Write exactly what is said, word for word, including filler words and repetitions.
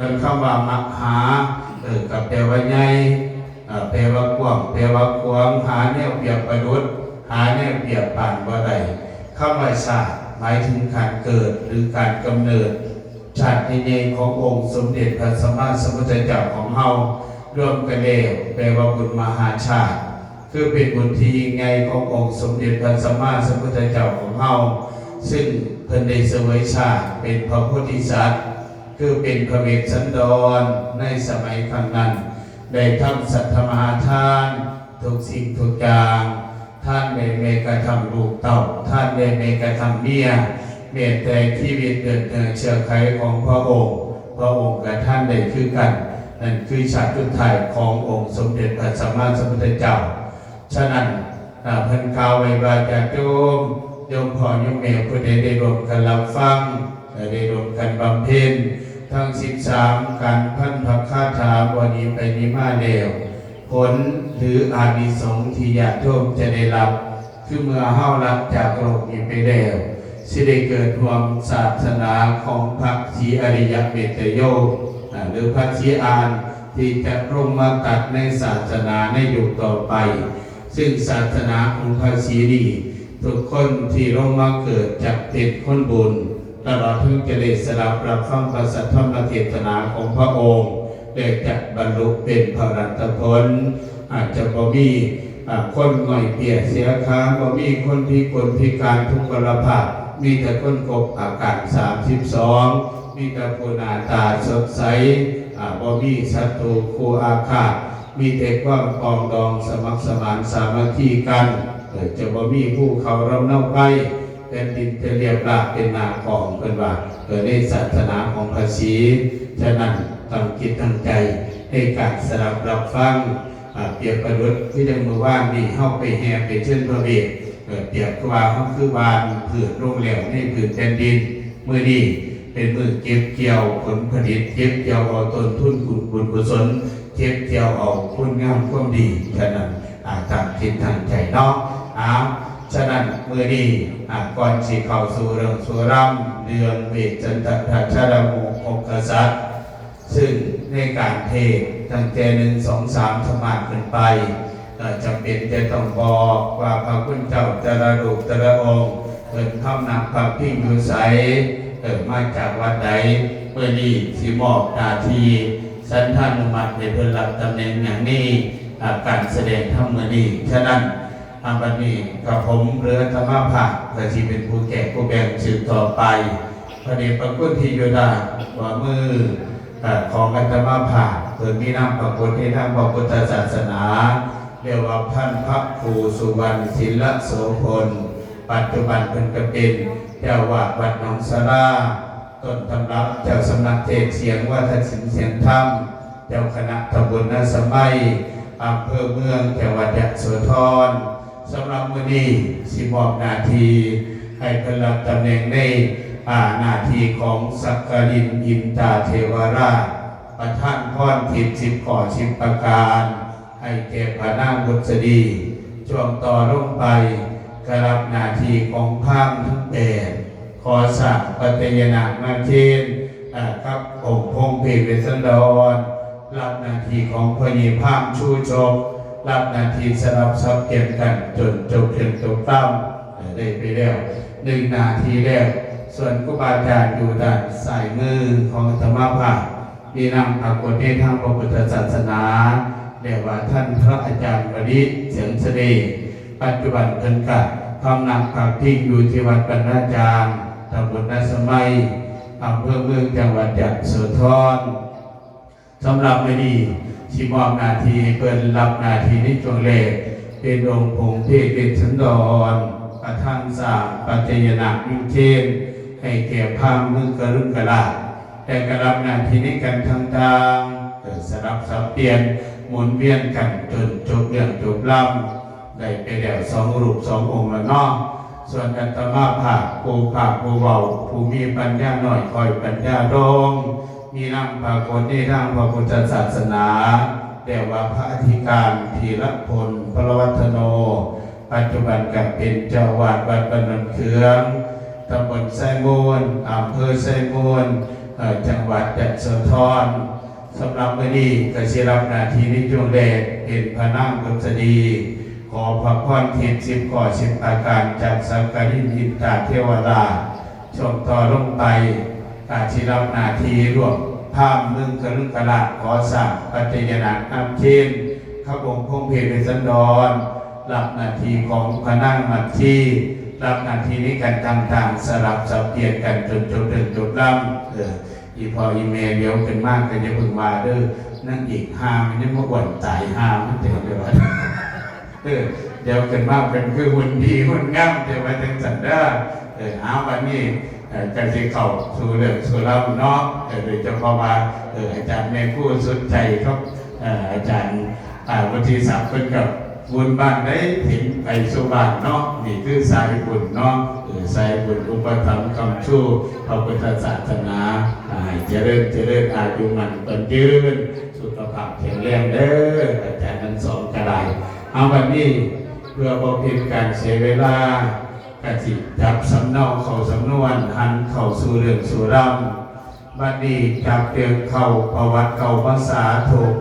คำว่ามหา เออ ก็แปลว่าใหญ่ อ่า แปลว่ากว้าง แปลว่าขวาง หาแนวเปรียบประดุจ หาแนวเปรียบปานบ่ได้ คำว่าชาติ หมายถึงการเกิดหรือการกำเนิด ชาติใหญ่ๆขององค์สมเด็จพระสัมมาสัมพุทธเจ้าของเฮา รวมกันแล้วแปลว่าบุญมหาชาติ คือเป็นบุญที่ยิ่งใหญ่ขององค์สมเด็จพระสัมมาสัมพุทธเจ้าของเฮา ซึ่งเพิ่นได้เสวยชาติเป็นพระโพธิสัตว์ คือเป็นพระเวสสันดรในสมัยครั้งนั้น ได้ทำสัตว์มหาทานทุกสิ่งทุกอย่าง ทานได้แม้กระทั่งลูกเต้า ทานได้แม้กระทั่งเมีย แม้แต่ชีวิตเลือดเนื้อเชื้อไขของพระองค์ พระองค์ก็ทานได้คือกัน นั่นคือชาติสุดท้ายขององค์สมเด็จพระสัมมาสัมพุทธเจ้า ฉะนั้น อ่า เพิ่นกล่าวไว้ว่า ญาติโยม โยมพ่อโยมแม่ผู้ใดได้ร่วมกันรับฟัง และได้ร่วมกันบำเพ็ญ ทั้งสิบสาม กันพันพระคาถาบ่หนีไปหนีมาแล้ว ผลหรืออานิสงส์ที่ญาติโยมจะได้รับ คือเมื่อเฮาละจากโลกนี้ไปแล้ว สิได้เกิดร่วมศาสนาของพระศรีอริยเมตโตโย อ่า หรือพระศรีอาน ที่จะลงมาตัดในศาสนาในยุคต่อไป ซึ่งศาสนาของพระศรีนี้ ทุกคนที่ลงมาเกิดจะเป็นคนบุญ ตลอดถึงจะได้สดับรับฟังพระสัทธรรมเทศนาของพระองค์ และจะบรรลุเป็นพระอรหันตผล อาจจะบ่มี อ่า คนง่อยเปียเสียขา บ่มีคนพิกลพิการทุพพลภาพ มีแต่คนครบอาการ สามสิบสอง มีแต่ผู้หน้าตาสดใส อ่า บ่มีศัตรูคู่อาฆาต มีแต่ความปรองดองสมัครสมานสามัคคีกัน เออ จะบ่มีภูเขาลำเนาไพร แผ่นดินจะเรียบราบเป็นหน้ากลอง เพิ่นว่า เออ ในศาสนาของพระศรี ฉะนั้นตั้งจิตตั้งใจในการสดับรับฟัง อ่า เปรียบประดุจคือจั่งมื้อวานนี้เฮาไปแห่ไปเชิญพระเวท เอ่อ เปรียบคือว่าเฮาคือหว่านพืชลงแล้วในพื้นแผ่นดิน มื้อนี้เป็นมื้อเก็บเกี่ยวผลผลิต เก็บเกี่ยวเอาต้นทุนบุญกุศล เก็บเกี่ยวเอาคุณงามความดี ฉะนั้น อ่า ตั้งจิตตั้งใจเนาะ อ่า ฉะนั้นมื้อนี้ อ่า ก่อนสิเข้าสู่เรื่องสู่ราว เรื่องเวชจันตราชาดาโมกข์กษัตริย์ ซึ่งในการเทศน์ตั้งแต่หนึ่ง สอง สาม สามารถขึ้นไป เอ่อ จำเป็นจะต้องบอกว่าพระคุณเจ้าแต่ละรูปแต่ละองค์ เพิ่นพำนักพักพิงอยู่ไส เอ่อ มาจากวัดใด มื้อนี้สิมอบหน้าที่สันทานุมัติให้เพิ่นรับตำแหน่งอย่างนี้ อ่า การแสดงธรรมมื้อนี้ ฉะนั้น อ่า บัดนี้กับผมหรืออาตมาภาพก็สิเป็นผู้แก้ผู้แบ่งสืบต่อไป พระเดชพระคุณที่อยู่ด้านขวามือ เอ่อ ของอาตมาภาพ เพิ่นมีนามปรากฏในทางพระพุทธศาสนา เรียกว่าพันพระครูสุวรรณศิลโสพล ปัจจุบันเพิ่นก็เป็นเจ้าวาดวัดหนองสาลา ต้นตำรับเจ้าสำนักเทศน์เสียงวาทศิลป์เสียงธรรม เจ้าคณะตำบลนาสะไม อำเภอเมือง จังหวัดยโสธร สำหรับมื้อนี้สิมอบหน้าที่ให้เพิ่นรับตำแหน่งใน อ่า หน้าที่ของสักกลินอินตาเทวราช ประทานพรทิพย์สิบข้อสิบประการ ให้แก่พระนางบุษดี ช่วงต่อลงไปก็รับหน้าที่ของพราหมณ์ทั้งแปด ขอสร้างปัจจยนาคนาเชน อ่า กับองค์พงเพเวสสันดร รับหน้าที่ของพระเยพามชูชก รับหน้าที่สลับสับเปลี่ยนกันจนจบเรื่องจบราว เอ่อ ได้ไปแล้วหนึ่งหน้าที่แล้ว ส่วนครูบาอาจารย์อยู่ด้านซ้ายมือของอาตมาภาพ มีนามปรากฏในทางพระพุทธศาสนา เรียกว่าท่านพระอาจารย์วริเสียงเสน่ห์ ปัจจุบันเพิ่นกะพำนักพักพิงอยู่ที่วัดบรรณาจารย์ ตำบลนาสะไม อำเภอเมือง จังหวัดยโสธร สำหรับมื้อนี้สิมอบหน้าที่ให้เพิ่นรับหน้าที่ในช่วงแรก เป็นองค์พงเทพเวสสันดร ประธานสร้างปัจจยนาคนาเชน ให้แก่พราหมณ์เมืองกรุงกลาด แต่ก็รับหน้าที่ในการต่างๆ เอ่อ สลับสับเปลี่ยนหมุนเวียนกันจนจบเรื่องจบราว ได้ไปแล้วสองรูปสององค์แล้วเนาะ ส่วนอาตมาภาพผู้ภาคผู้เว้า ผู้มีปัญญาน้อยค่อยปัญญาดอง มีนามปรากฏในทางพระพุทธศาสนา แต่ว่าพระอธิการธีรพล พลวัฒโน ปัจจุบันก็เป็นเจ้าวาดวัดบ้านโนนเขือง ตำบลไซมูล อำเภอไซมูล เอ่อจังหวัดยโสธร สำหรับมื้อนี้ก็สิรับหน้าที่ในช่วงแรกเป็นพระนางดุษฎี ขอพระพรทิพย์สิบข้อสิบประการจากสักกลินอินทราเทวราช ช่วงต่อลงไปก็สิรับหน้าที่ร่วมพราหมณ์เมืองกรุงกะละ ขอสร้างปัจจยนักนำเทน ขบงพงเพศสันดร รับหน้าที่ของพระนางมัทชี รับหน้าที่ในการต่างๆสลับสับเปลี่ยนกันจนจบเรื่องจบลำ เออ อีพ่ออีแม่เดี๋ยวขึ้นมาก็อย่าเพิ่งว่าเด้อ นางเอกห่ามันยังมาอ้วนตายห่ามันเต็มไปหมด เออ เดี๋ยวขึ้นมาเป็นคือหุ่นดีหุ่นงามเดี๋ยวมาจังสันเด้อ เออ เอาวันนี้ เอ่อก็สิเข้าสู่เรื่องสู่ราวเนาะ เอ่อโดยเฉพาะว่า เอ่ออาจารย์แม่ครูสุดใจครับ เอ่ออาจารย์ อ่า วุฒิศักดิ์เพิ่นกับบุญบ้านได้ถึงไปสู่บ้านเนาะ นี่คือสายบุญเนาะ เออสายบุญอุปถัมภ์ค้ำชูพระพุทธศาสนา อ่า ให้เจริญเจริญอายุมั่นขวัญยืน สุขภาพแข็งแรงเด้อ อาจารย์ทั้งสองก็ได้ เอาวันนี้เพื่อบ่เป็นการเสียเวลา กะสิจับสำเนาเข้าสำนวน หันเข้าสู่เรื่องสู่ราว บัดนี้จับเรื่องเข้าประวัติเข้าภาษาถูก